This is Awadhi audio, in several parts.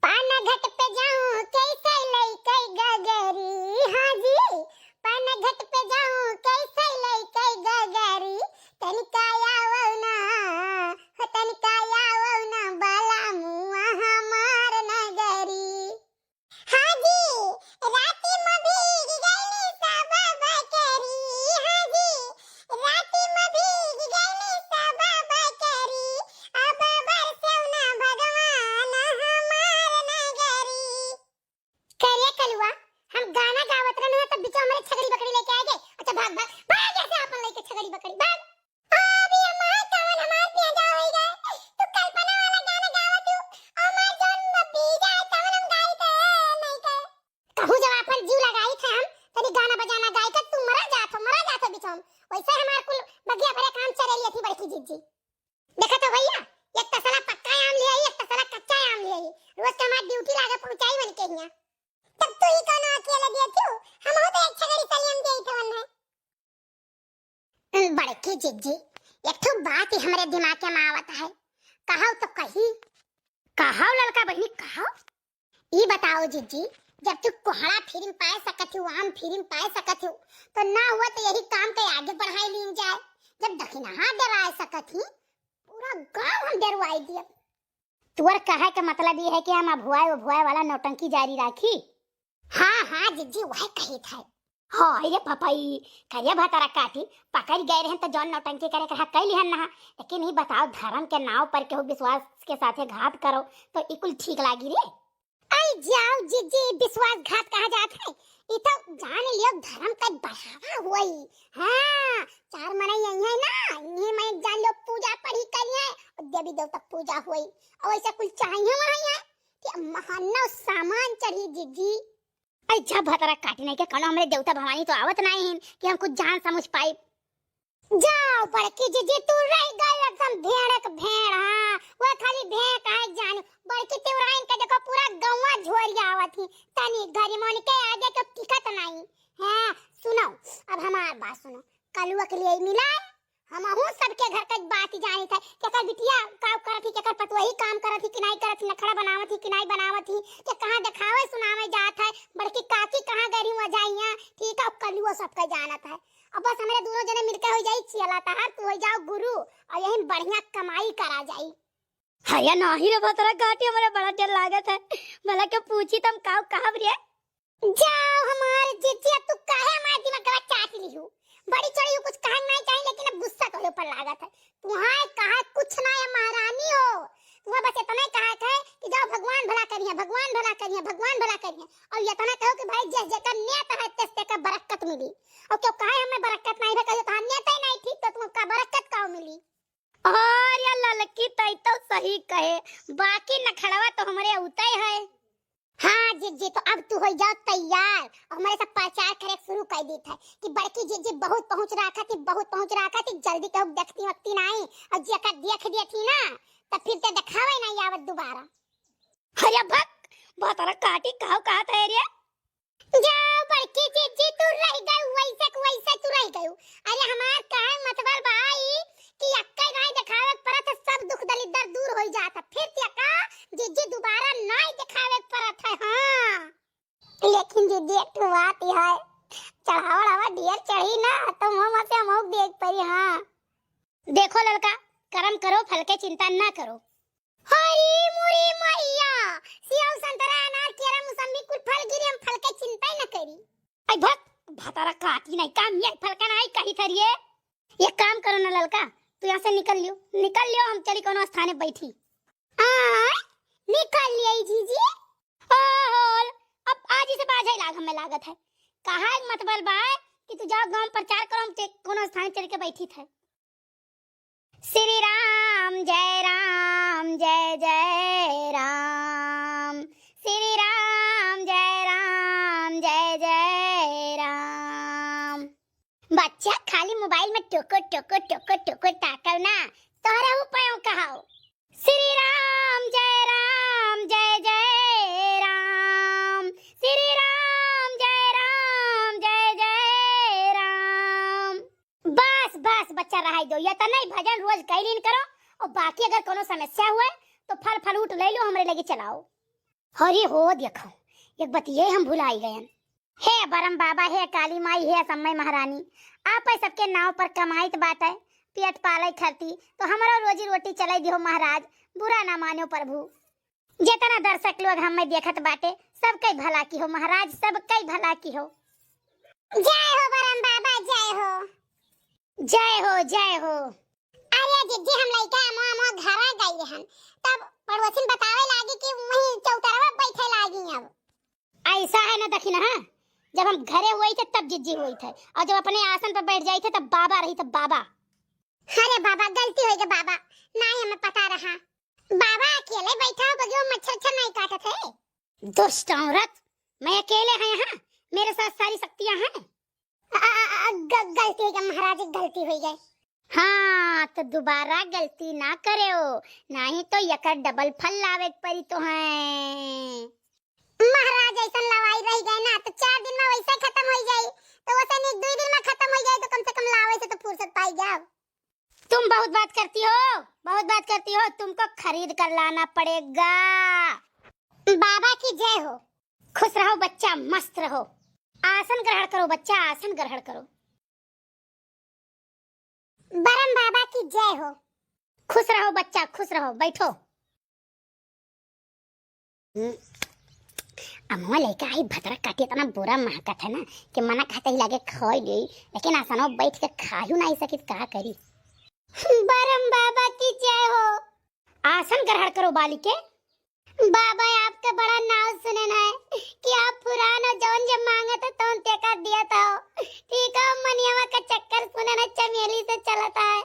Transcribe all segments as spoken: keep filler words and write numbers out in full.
पान घट पे जाऊं कैसे लइके गगरी, हाँ जी, पान घट पे जाऊं कैसे लइके गगरी, तनिका आवो ना, हो तनिका आवो ना, बाला मुआ हमार नगरी। हाँ जी, राती में भीग गइली सब बकरी, हाँ जी, राती में भीग गइली सब बकरी, अब बरसेउ ना भगवान हमार नगरी। करे कलुआ, हम गाना गावत रहन ह, तब बीचो हमरे छगड़ी बकरी लेके आ गए। अच्छा भाग, भाग, भाग, ऐसे आपन लेके छगड़ी बकरी, भाग। अभी हमार कवन हमार पिया जा होई गए। तू कल्पना वाला गाना गावत हूँ। हमार जौन बी जाए तवन हम गाई के नहीं के। कहूँ जब आपन जीव लगाई थे हम, तनी गाना बजाना गाई के तू मरा जात हो, मरा जात हो बिचौम। वैसे हमार कुल बगिया भरे काम चले लिया थी बड़की जिज्जी। देखा तो भैया, एक तसला पक्का आम ले आई, एक तसला कच्चा आम ले आई। रोज का हमार ड्यूटी लागे पहुंचाई बन के हिया। तब तू ही कौनो अकेले दिए क्यों? हम हो तो एक छगड़ी सलियम दे ही थवन है। बड़की जिज्जी, एक ठो बात ही हमरे दिमाग के में आवत है, कहव तो कही। कहव ललका बहिनी, कहव। ई बताओ जिज्जी, जब तू कोहड़ा फ्री में पाए सकत ही, आम फ्री में पाए सकत ही, तो ना हुआ तो यही काम के आगे बढ़ाई लीन जाए। जब दखिनहा डराए सकत ही, पूरा गांव हम डरवाई दिया। तुअर कहे के मतलब ई है कि हम अभुआए उभुआए वाला नौटंकी जारी राखी? हाँ, हाँ, जिज्जी, वह कही था। हाँ, ये पपई, करिया भतारा काटी, पकड़ गए रहन तो जौन नौटंकी करे के रहा, कई लिहन नहा। लेकिन ई बताओ, धर्म के नाव पर केहू विश्वास के साथे घात करो, तो ई कुल ठीक लागी रे? आई जाओ जिज्जी, विश्वासघात कहा जात है? ई तो जान लियो धर्म का बढ़ावा हुई। हाँ, चार मनई आई है ना, इन्हें मैं जान लियो पूजा पढ़ी करिए, देवी देवता पूजा हुई, और ऐसा कुल चाहिए वहाँ है कि महानव सामान चढ़ी जिज्जी। अरे जा भतरा काटी नहीं के, कौनो हमरे देवता भवानी तो आवत नहीं हैं कि हम कुछ जान समझ पाई। जाओ बड़की जिज्जी, तू रह गई एकदम भेड़ के भेड़। हाँ, वो खाली भेड़ काहे जानी। बड़की तिवराइन के देखो पूरा गौवा झोरिया आवत ही, तनी गरीमन के आगे के टिकत नहीं। हाँ सुनो, अब हमार बात सुनो, कलुआ के लिए मिला, हमहू सबके घर का बात ही जानी था, केकर बिटिया का करत ही, केकर पतोही काम करत ही कि नहीं करत ही, नखड़ा बनावत ही कि नहीं बनावत ही, के कहाँ देखावे सुनावे जात है, बड़की काकी कहाँ गरी हुआ जाइया, ठीक है, कलुआ सबके जानत है। अब बस हमरे दोनों जने मिलके हो जाई चेला तहार, तू हो जाओ गुरु, और यही बढ़िया कमाई करा जाई। अरे नाही रे भतरा काटी, हमरा बड़ा डर लागत है, भला के पूछी तम काव कहब रे। जाओ हमार जिज्जिया, तू काहे हमार दिमागवा चाट लिहू? बड़ी चढ़ी कुछ कहन नहीं चाहिए, लेकिन अब गुस्सा तोरे ऊपर लागत है। तुहां कहा कुछ ना है महारानी हो, तुहां बस इतना ही कहा है कि जाओ भगवान भला करिए, भगवान भला करिए, भगवान भला करिए, और इतना कहो कि भाई जस जेकर नियत है तेस तेकर बरकत मिली। और क्यों कहे हमें बरकत नहीं है, कहो तो नियत ही नहीं ठीक तो तुमका बरकत का मिली? अरे ललकी, तई तो सही कहे, बाकी नखड़वा तो हमरे उतई है। हाँ जिज्जी, तो अब तू हो जाओ तैयार और हमरे सब प्रचार करे शुरू कर दी थे कि बड़की जिज्जी बहुत पहुँच रखा थी, बहुत पहुँच रखा थी, जल्दी कहूँ देखती वक्ती नहीं, और जेकर देख दिए थी ना, तब फिर ते देखावे नहीं आवत दोबारा। अरे भक, भतरा काटी काव कहत है रे? जाओ बड़की जिज्जी, तू रह गयू, वैसे के वैसे तू रह गयू। अरे हमार कहे मतलब भाई कि अक्का नहीं देखावे के परत है, सब दुख दलिद्दर दूर हो जात है। फिर ते का जिज्जी दोबारा नहीं देखावे के परत है। हाँ, लेकिन जिज्जी एक ठो बात है, चढ़ावल हवा ढेर चढ़ी ना तो मुँह में से मुँह देख परी। हाँ देखो ललका, कर्म करो, फल के चिंता ना करो। हरी मुरी मैया, सेव, संतरा, अनार, केरा, मौसम्मी, कुल फल गिरे, हम फल के चिंता ही न करी। आई भक, भतारा काटी नहीं, काम ये फल का नहीं कही थरिए। ये काम करो ना ललका, तू यहाँ से निकल लियो, निकल लियो, हम चली कोनो स्थाने बैठी। आ, निकल लियो जीजी। ओहोल, अब आज इसे बाझे लाग हमें लागत है। कहा एक मतबल बा कि तू जाओ गांव प्रचार करो, हम ते कोनो स्थाने चल के बैठी थे। श्री राम जय राम जय जय राम, श्री राम जय राम जय जय राम। बच्चा खाली मोबाइल में टोको टोको टोको टोको ताकव ना, तोहरा उपायों कहाओ। श्री राम जय राम जय जय राम, श्री राम जय राम जय जय राम। बस बस बच्चा, रहाई दो, ये तो नहीं भजन रोज कैलिन करो, और बाकी अगर कोनो समस्या हुए तो फल फ्रूट ले लो, हमरे लगे चलाओ। अरे हो देखो, एक बतिये हम भुलाई गयन। हे बरम बाबा, हे काली माई, हे समय महारानी, आप सबके नाव पर कमाइत बाटे, पेट पाले खरती, तो हमरो रोजी रोटी चलाई दिहो महाराज, बुरा ना मानो प्रभु। जेतना दर्शक लोग हमें देखत बाटे, सबके भला किहो महाराज, सबके भला किहो। जय हो बरम बाबा, जय हो। जय हो, जय हो। अरे जिज्जी, हम लइका अमवा, अमवा घरा गई रहन, तब पड़ोसिन बतावे लागी कि वहीं चौतरवा बैठे लागी अब। ऐसा है ना, देखी ना, हाँ? जब हम घरे हुई थे तब जिज्जी हुई थे, और जब अपने आसन पर बैठ जाई थे तब बाबा रही थे, बाबा। अरे बाबा, गलती हो गई बाबा, ना ही हमें पता रहा। बाबा अकेले बैठा हो, बगियो मच्छर उच्छर नहीं काटत है? दुष्ट औरत, मैं अकेले है यहाँ, मेरे साथ सारी शक्तियाँ हैं। अ, अ, अ, ग-, गलती हो गई महाराज, गलती हो गई। हाँ, तो दोबारा गलती ना करेओ, नहीं तो यकर डबल फल लावे के परी तोहें। महाराज, ऐसन लवाई रह गए ना, तो चार दिन में वैसे खत्म हो जाई, तो वैसे नहीं, दो दिन में खत्म हो जाई, तो कम से कम लावे से तो फुर्सत पाई जाओ। तुम बहुत बात करती हो, बहुत बात करती हो, तुमको खरीद कर लाना पड़ेगा। बाबा की जय हो। खुश रहो बच्चा, मस्त रहो। आसन ग्रहण करो बच्चा, आसन ग्रहण करो। बरम बाबा की जय हो। खुश रहो बच्चा, खुश रहो, बैठो। हम्म। अमवा लइका आई भतरा काटी इतना बुरा महकत है ना कि मना कहते ही लागे खाई ले, लेकिन आसनो बैठ के खायू नहीं सकित, का करी? बरम बाबा की जय हो। आसन ग्रहण करो बालिके। बाबा, आपका बड़ा नाव सुने ना है कि आप पुरान हो, जौन जे मांगे तो तौन तेका दिया था। ठीक है, मनियावा का चक्कर सुने ना चमेली से चलता है।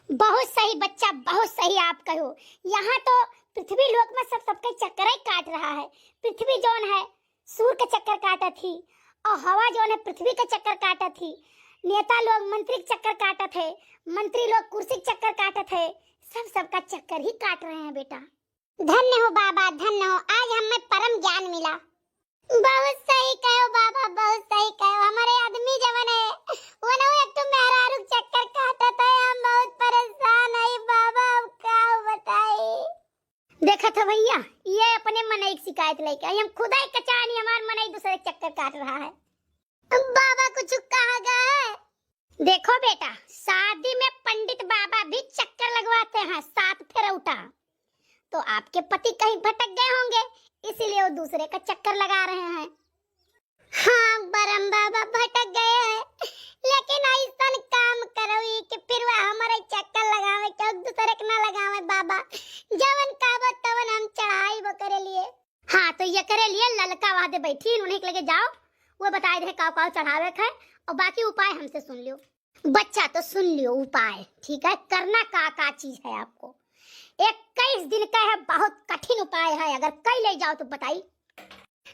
बहुत सही बच्चा, बहुत सही आप कहो। यहाँ तो पृथ्वी लोक में सब सबके चक्कर ही काट रहा है। पृथ्वी जौन है सूर्य के चक्कर काटत ही, और हवा जौन है पृथ्वी के चक्कर काटत ही। नेता लोग मंत्री के चक्कर काटत है, मंत्री लोग कुर्सी के चक्कर काटत है, सब सबका चक्कर ही काट रहे हैं बेटा। धन्य हो बाबा, धन्य हो, आज हमें परम ज्ञान मिला। बहुत सही कहो बाबा, बहुत सही कहो। हमारे आदमी जवन है, वो ना एक तो मेहरारू के चक्कर काटत है, हम बहुत परेशान है बाबा, अब का बताई। देखत हो भैया, ये अपने मनई की शिकायत लेके आई, हम खुदा ही कचानी, हमार मनई दूसरे के चक्कर काट रहा है। बाबा कुछ कहा गया है? देखो बेटा, शादी में पंडित बाबा भी चक्कर लगवाते हैं, सात फेरौटा। तो आपके पति कहीं भटक गए होंगे, इसीलिए वो दूसरे का चक्कर लगा रहे हैं। हाँ, बरम बाबा भटक गए हैं, लेकिन ऐसन काम करो ई कि फिर वह हमारे चक्कर लगावे, क्यों दूसरे के ना लगावे बाबा। जवन कहबो तवन हम चढ़ाई वो करे लिए। हाँ, तो ये करे लिए ललका वहाँ दे बैठी, उन्हें के लगे जाओ, वो बताए दे काव काव चढ़ावे के है, और बाकी उपाय हमसे सुन लियो। बच्चा तो सुन लियो उपाय, ठीक है, करना का का चीज है आपको। इक्कीस दिन का है, बहुत कठिन उपाय है, अगर कई ले जाओ तो बताई।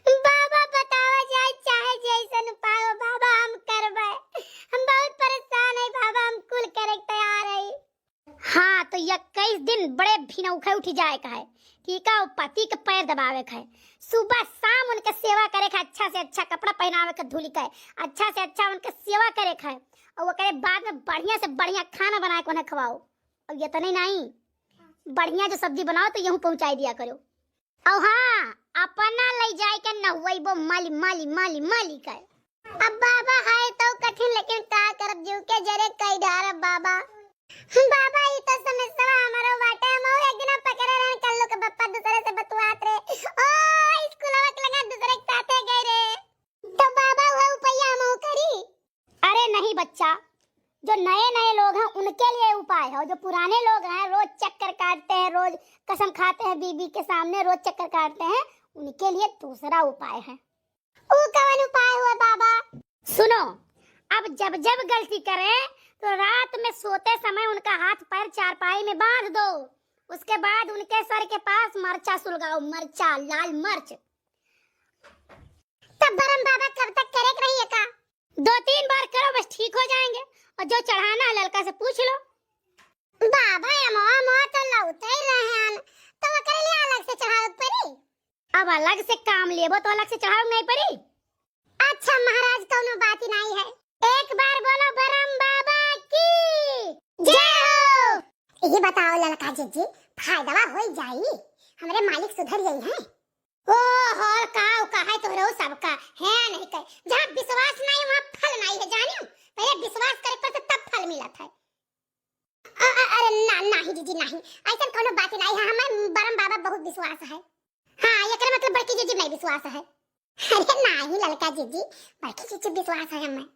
बाबा बतावा जाए चाहे जैसन उपाय हो बाबा, हम करबे, हम बहुत परेशान है बाबा, हम कुल करे के तैयार है। हाँ, तो इक्कीस दिन बड़े भिनौखे उठी जाए का है, ठीक है, पति के पैर दबावे का है, सुबह शाम उनके सेवा करे का है, अच्छा से अच्छा कपड़ा पहनावे के, धुली का है, अच्छा से अच्छा उनके सेवा करे का है, और ओकरे बाद में बढ़िया से बढ़िया खाना बनाए के उन्हें खवाओ। और ये तो नहीं, नहीं, बढ़िया जो सब्जी बनाओ तो यहू पहुँचाई दिया करो। और हाँ, अपना ले जाए के नहवैबो माली, माली, माली, माली का है। अब बाबा है तो कठिन, लेकिन का करब, जीव के जरे कई ढारब बाबा। बाबा, ई तो समस्या हमारो बाटे, हम एक दिन पकड़े रहन, कल्लू के पप्पा दूसरे से बतुआत रहे। ओ, स्कूलवा के लगा दूसरे के साथे गए रे। तो बाबा, वह उपैया हम करी? अरे नहीं बच्चा, जो नए नए लोग हैं उनके लिए उपाय है, जो पुराने लोग हैं रोज चक्कर काटते हैं, रोज कसम खाते हैं बीबी के सामने, रोज चक्कर काटते हैं, उनके लिए दूसरा उपाय है। ऊ कवन उपाय हुआ बाबा? सुनो, अब जब जब गलती करें तो रात में सोते समय उनका हाथ पैर चारपाई में बांध दो। उसके बाद उनके सर के पास मरचा सुलगाओ, मरचा, लाल मर्च। तब बरम बाबा कब तक करे के रही है का? दो तीन बार करो, बस ठीक हो जाएंगे। और जो चढ़ाना है ललका से पूछ लो। बाबा, अमवा, अमवा तो लौटे ही रहे हन, तो ओकरे लिए अलग से चढ़ावे के पड़ी? अब अलग से काम लेबो तो अलग से चढ़ावे नहीं पड़ी। अच्छा महाराज, कौनो बात ही नहीं है। एक बार बोलो बरम बाबा की जय हो। ये बताओ ललका जिज्जी, फायदा हो जाई? हमरे मालिक सुधर गई हैं? ओ सबका है नहीं कहे, जहाँ विश्वास नहीं है, वहाँ फल नहीं है, जानियो। पहले विश्वास करे पर तब फल मिलत है। अ-, अ-, अरे ना, नाही जीजी, नाही, ऐसन कोनो बात नहीं है, हमें बरम बाबा बहुत विश्वास है। हाँ, एकरे मतलब बड़की जीजी नहीं विश्वास है। अरे नाही ललका जीजी, बड़की जीजी विश्वास है हमें।